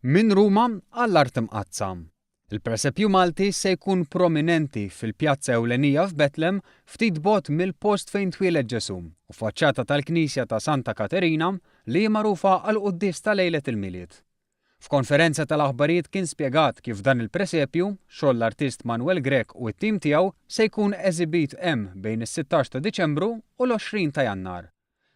Minn Ruma għall-Art Imqaddsa. Il-presepju Malti se jkun prominenti fil-pjazza ewlenija f'Betlem ftit bogħod mill-post fejn twieled Ġesù u faċċata tal-Knisja ta' Santa Katerina li hi magħrufa għall-quddies ta' lejlet il-Milied. F'konferenza tal-aħbarijiet kien spjegat kif dan il-presepju, xogħol l-artist Manuel Grech u t-tim tiegħu, se jkun eżibit hemm bejn is-16 ta' Diċembru u l-20 ta' Jannar.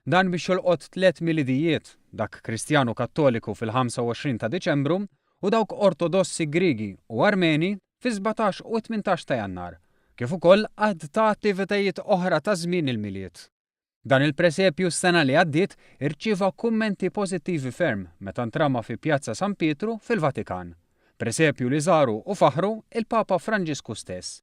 Dan biex jolqot tlett Milidijiet, dak Kristjan u Kattoliku fil-25 ta' Diċembru u dawk Ortodossi Griegi u Armeni fis-17 u t-18 ta' Jannar, kif ukoll għadd ta' attivitajiet oħra ta' żmien il-Milied. Dan il-presepju s-sena li għaddiet irċieva kummenti pożittivi ferm meta ntrama fi Pjazza San Pietru fil-Vatikan. Presepju li żaru u faħħru il-Papa Franġisku stess.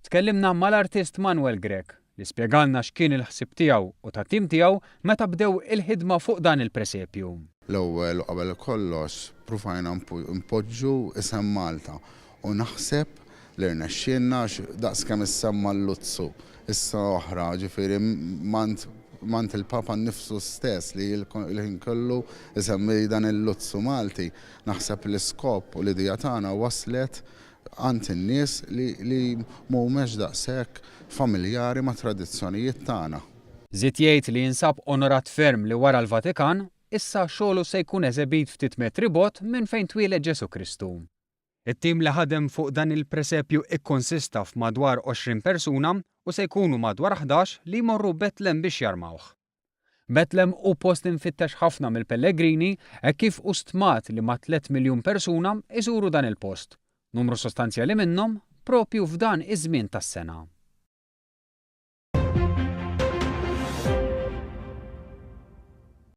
Tkellimna mal-artist Manuel Grech, li spjegalna x'kien il-ħsieb tiegħu u tat-tim tiegħu meta bdew il-ħidma fuq dan il-presepju. L-ewwel u qabel kollox pruvajna npoġġu isem Malta u naħseb li rnexxielna għax daqskemm issemma l-Luzzu issa oħra, ġifieri m'għand il-Papa nnifsu stess li l-ħin kollu jsemmi dan il-Luzzu Malti, naħseb l-iskop u l-idea tagħna waslet għand in-nies li li mhumiex daqshekk familjari mat-tradizzjonijiet tagħna. Żied jgħid li jinsab onorat ferm li wara l-Vatikan, issa xogħlu se jkun eżebit ftit metri bogħod minn fejn twieled Ġesù Kristu. It-tim li ħadem fuq dan il-presepju ikkonsista f'madwar 20 persuna u se jkunu madwar 11 li jmorru Betlem biex jarmawh. Betlem hu post imfittex ħafna mill-pellegrini hekk kif hu stmat li mat-tlett miljun persuna jżuru dan il-post, numru sostanzjali minnhom proprju f'dan iż-żmien tas-sena.